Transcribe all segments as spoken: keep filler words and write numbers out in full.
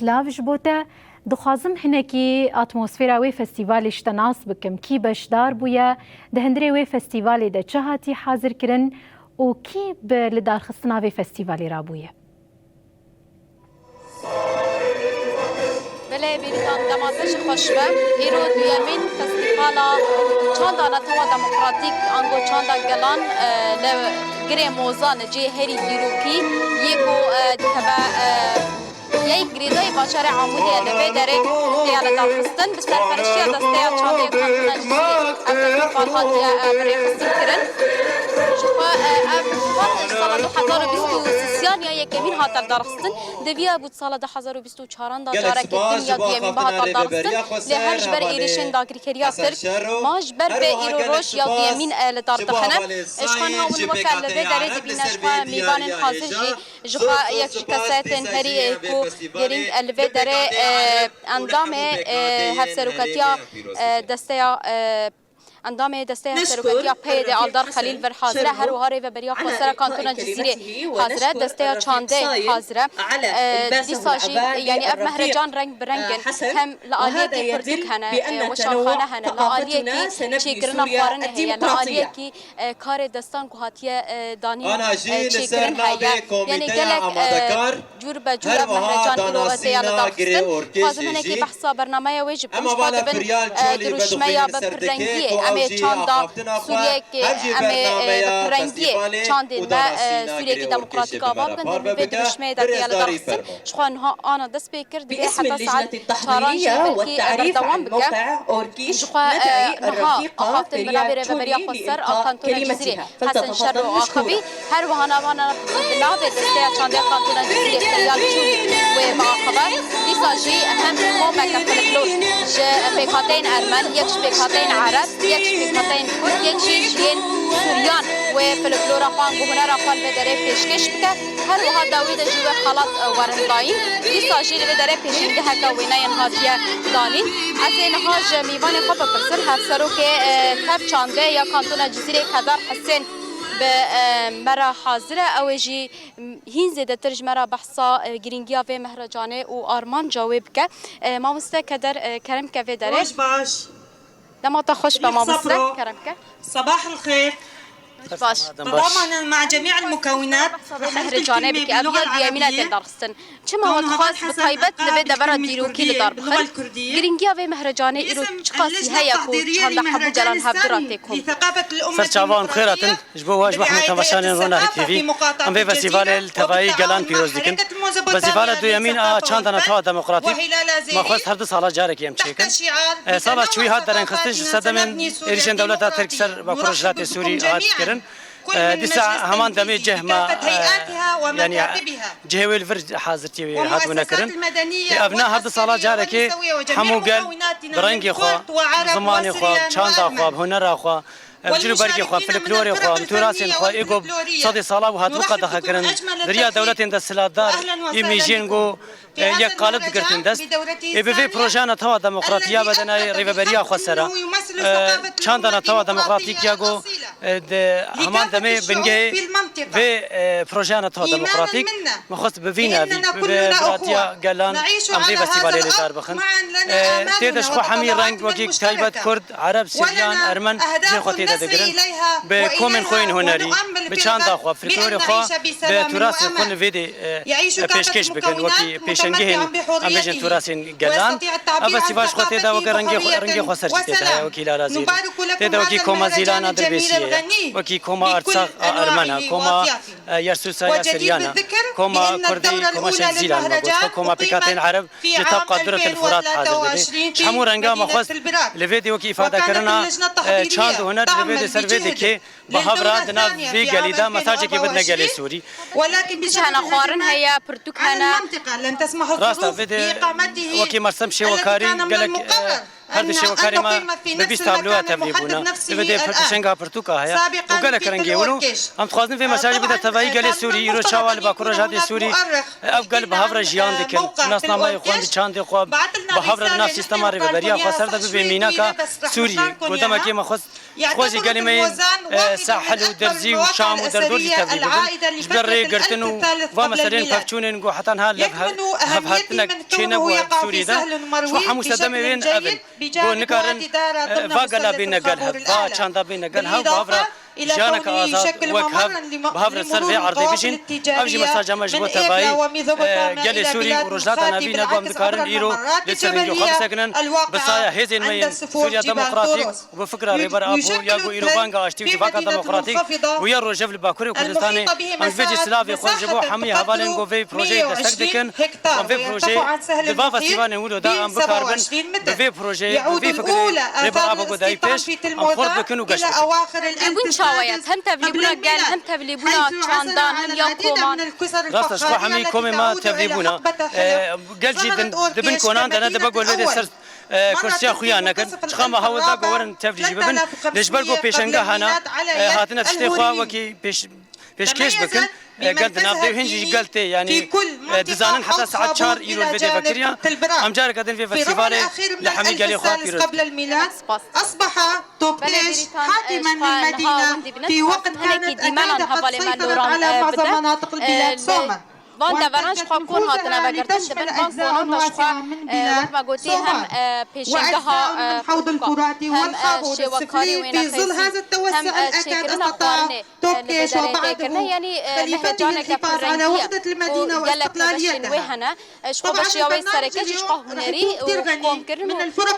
Silav ji bo te. Dixwazim hinekî atmosfera wê festîvalê ji te nas bikim. Kî beşdar bûye? Di hundirê wê festîvalê de çi hatî hazirkirin û kî bi lidarxistina vê festîvalê rabûye? Belê, Bêrîvan, dema te jî xweş be. Îro duyemîn festîvala çanda netewa demokratîk, ango çanda gelan, e, li Girê Mozan, cihê herî dîrokî yê ku, e, dikeve, e, yek girêdayî bajarê Amûdê ye, li vê derê têya lidarxistin, bi serpereştiya Desteya Çandê Kantona Cizîrê ev festîval hatiye, e, birêxistin kirin. Ji xwe, e, ev festîval ji sala du hezar û bîst û sêyan ya yekemîn hate lidarxistin. Di viya bû di sala du hezar û bîst û çaran de carekê din ya duyemîn bi hate lidarxistin. Lê her ji ber êrîşên dagirkeriya Tirk, ma ji ber vê îro roj ya duyemîn, e, li dar dixine. Ji xwe niha hûn weke li vê derê dibîne, ji xwe mêvanên hazir jî, ji xwe yek ji kesayetên herî, e, ku girîng, e, li vê derê, e, endamê, e, hevserokatiya, e, desteya, e, endamê desteya hevserokatiya peyê de Aldar Xelîl vir hazir e. Her wiha rêveberiya xwesera kantona Cizîrê hazir e, desteya çandê hazir e. E, dîsa jî, yanî ev mehrecan reng bi reng in. Hem li aliyekî pirtûk hene, e, weşanxane hene, li aliyekî çêkirina xwarinê heye, li aliyekî, e, karê destan ku hatiye, e, danîn, e, çêkirin heye. Yanî gelek, e, cûr be cûr ev mehrecan îro têya lidarxistin. Dixwazim hinekî behsa bernameya wê jî bikim. Ji xwe dibin, e, dirûşmeya bi pirrengiyê. Em ê çanda Sûriyekê, em ê, e, bi pirrengiyê çandên me, e, Sûriyekî demokratîk ava bikin. Di vê dirûşmeyê de têya lidarxistin. Ji xwe niha ana dest pê kir, divê heta saet çaran jî belkî, e, berdewam bike. Ji xwe, e, niha axaftin bi navê Rêveberiya Xweser a Kantona Cizîrê Hesen Şerro axivî. Her wiha navana bi navê Desteya Çandê Kantona Cizîrê Feryal Çûlî wê biaxive. Dîsa jî hem komeke folklor ji pêkhateyên Ermen, yek ji pêkhateyên Ereb, yek ji pêkhateyên Kurd, yek jî ji yên Suryan wê folklora xwe, ango hunera xwe li vê derê pêşkêş bike. Her wiha dawî de jî wê xelat, e, werin dayîn. Dîsa jî li vê derê pêşîngeheke wêneyên hatiye danîn. Ez ê niha ji mîvanê xwe bipirsim, hevserokê, e, tev çandê ya Kantona Cizîrê Kedar Hisên bi, e, me re hazir e. Ew ê jî hîn zêdetir ji me re behsa, e, girîngiya vê mehrecanê û armanca wê bike. E, mamoste Keder, e, kerem ke vê derê. Roj baş. Dema te xweş be, mamoste, kerem ke. Sabah el xêr. Roj baş. تضامن مع جميع المكونات. Behsa vê mehrecanê bike, ev ya duyemîn e tê darxistin. Çima we dixwest bi taybet li vê devera dîrokî li dar bixin? Girîngiya vê mehrecanê îro çiqasî heye ku çanda hemû gelan hevdira tê kom? Ser çavan xêr hatin. Ji bo we, ji bo hemû temaşevanên Ronahî T V, em vê festîvalê li tevayî gelan pîroz dikin. Festîvala duyemîn a çanda netewa demokratîk, me xwest her du sala carekê em çêkin. E, sala çûyî hat derengxistin ji sedemên êrîşên dewleta Tirk ser Bakur Rojhilatê Sûrî hat kirin. E, dîsa heman demê cih me, e, yanî cihê wê li vir hazirtiyê wê hatibûne kirin. E, ev ne her du sala carekê hemû gel bi rengê xwe, zimanê xwe, çanda xwe, bi hunera xwe, Bi cil û bergê xwe, folklorê xwe, bi tûrasên xwe, ê ku sedê sala bû hatibû qedexekirin, di riya dewletên desthilatdar yê mêjiyên ku, e, yek qalib digirtin dest. Ê bi vê projeya netewa demokratîk ya bedenayê rêveberiya xwe sera, e, çanda netewa demokratîk ya ku, e, di heman demê bingehê vê, e, projeya netewa demokratîk, me xwest bi vî navî, bi vê biratiya gelan em vê festîvalê li dar bixin. E, tê de ji xwe hemî reng wekî taybet Kurd, Ereb, Siryan, Ermen cihê xwe tê de digirin. Bi komên xwe yên hunerî, bi çanda xwe, folklorê xwe, bi turasên xwe li vê dê, e, pêşkêş bikin, wekî pêşengehên, em bêjin, turasên gelan. Ev festîval ji xwe tê de weke rengê xwe, rengê xwe ser jî tê de heye, wekî Lara Zîr. Tê de wekî koma Zîlana Dirbêsiyê ye, wekî koma Artsax a Ermen e, koma e, Yersusa ya Siryana, koma Kurdî, koma Şehîd Zîlan me got, xwe koma pêkhateyên Ereb ji tebqa Duret el Furat hazir dibe. Ji hemû renga me xwest li vê dê wekî îfadekirina, e, çand û huner li vê dê ser vê dê kê bi hev re di nav vê gelî de mesajekê bidine gelê Sûrî. Ji hene xwarin heye, pirtûk hene. Rast e, vê dê wekî mersem şêwekarî gelek, e, Her du şêwekarê me bi bîst tabloya tevlî bûne. Li vê dê pêşenga pirtûka heye û gelek rengê wilo. Em dixwazin vê mesajê bide tevayî gelê Sûrî. Îro çawa li Bakur Rojhilatê Sûrî ev gel bi hev re jiyan dikin. Bi nasnameyê xwe, bi çandê xwe, bi hev re di nav sîstema rêveberiya xwe ser de bibe mînaka Sûriyê. Ku demekê me xwest Xwe jî gelê me yên, e, Sahil û Derzî û Şam û derdor jî tevlî bibin. Ji ber rê girtin û va meselên pevçûnên ku heta niha li hev-, hevhatinek çênebûye li Sûriyê de. Ji bo hemû sedemê wên ev in. Ku nikarin, e, va gela bêne gel hev, va çanda bêne gel hev, bi hev re jiyaneke azad wek hev, bi hev re ser vê erdê bijîn. Ev jî mesaja me ji bo tevayî, e, gelê Sûrî û Rojhilata Navîn e, ku em dikarin îro li ser vengê xwe bisekinin. Bi saya hêzên me yên Sûriya Demokratîk û bi fikra Rêber Apo ya ku îro banga aştî û civaka demokratîk bûye rojev li Bakurê Kurdistanê, em ji vê cî silavê xwe ji bo hemî hevalên ku vê projeyê destek dikin, em vê projeyê di va festîvalên wilo de em bikarin bi vê projeyê, bi vê fikrê Rêber Apo ku dayî pêş, em xurt bikin û geş bikin. Bûn çawa ye? Hem tevlîbûna gel, hem tevlîbûna çandan, hem ya koman. Rast e, ji xwe hemî komê me tevlî bûne. E, gel jî din, di bin konan de ne, dibe ku lê dê ser, e, kursiya xwe ya nekin. Çiqa me hewl da ku werin tevlî jî bibin. Lê ji ber ku pêşenge hene, e, hatine tiştê xwe wekî pêş-, pêşkêş bikin. E, gel di nav de û hîn jî gel tê, yanî, e, dizanin heta saet çar îro li vê dê vekiriya. Em careke din vê festîvalê li hemî gelê xwe pîroz bikin. Spas. Belê Bêrîtan, e, ji xwe niha hûn dibînin, spas. Hinekî dîmenan hevalê me Loran, e, bide. E, li van deveran ji xwe kon hatine vegertin, dibin van konan de ji xwe, e, wek me gotî hem, e, pêşengeha, e, hem, e, şêwekarê wênexêzî, hem, e, çêkirina xwarinê, e, li vê derê tê kirine. Yanî, e, mehrecaneke pirrengî ye û gelek beşên wê hene. E, ji xwe beşiya wê sereke jî ji xwe hunerî û komkirin û,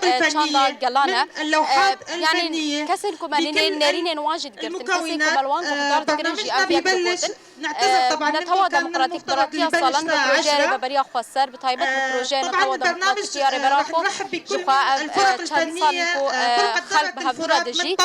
e, çanda gelan e. E, yanî kesên ku me nînê-, nêrînên wan jî digirtin, kesên ku me li wan guhdar dikirin jî ev yek digotin. E, Netewa Demokratîk bi ratiya salan bi projeyê Rêveberiya Xweser, bi taybet bi projeyê Netewa Demokratîk ya Rêber Apo, ji xwe ev, e, çend sal in ku, e, xelk bi hevdû re dijî.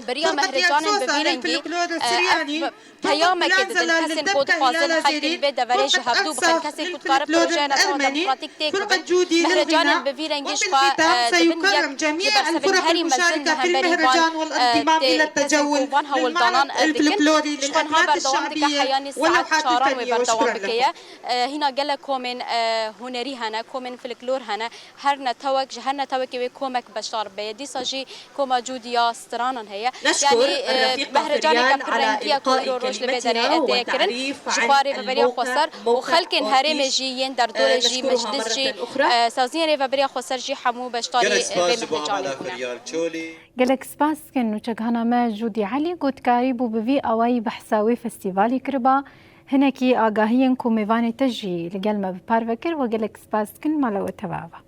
Bi riya mehrecanên bi vî rengî, e, ev peyamekê didin kesên ku dixwazin xelkên vê deverê ji hevdû bixin, kesên ku dikare projeya Netewa Demokratîk têk bibin. Mehrecanên bi vî rengî ji xwe, e, dibin yek ji bersivên herî mezin li hemberî van, e, tê, kesên ku van hewldanan, e, dikin. Ji xwe niha berdewam dike heyanî saet çaran wê berdewam bike ye. E, hîna gelek komên, e, hunerî hene, komên folklor hene. Her netewek, ji her netewekê wê komek beşdar bibe. Dîsa jî koma Cûdiya stranan heye. Yanî, e, mehrecaneke pirrengî ye ku îro roj li vê derê tê kirin. Ji xwe Rêveberiya Xweser û xelkên herêmê jî, yên derdorê jî, meclis jî, e, saziyên Rêveberiya Xweser jî hemû beşdarî, e, vê mehrecanê bûne. Gelek spas dikin nûçegihana me Cûdî Elî, ku dikarîbû bi vî awayî behsa wê festîvalî kiriba. Hinekî agahiyên ku mêvanê te jî li gel me bi parve kir, we gelek spas dikin, mala we teva ava.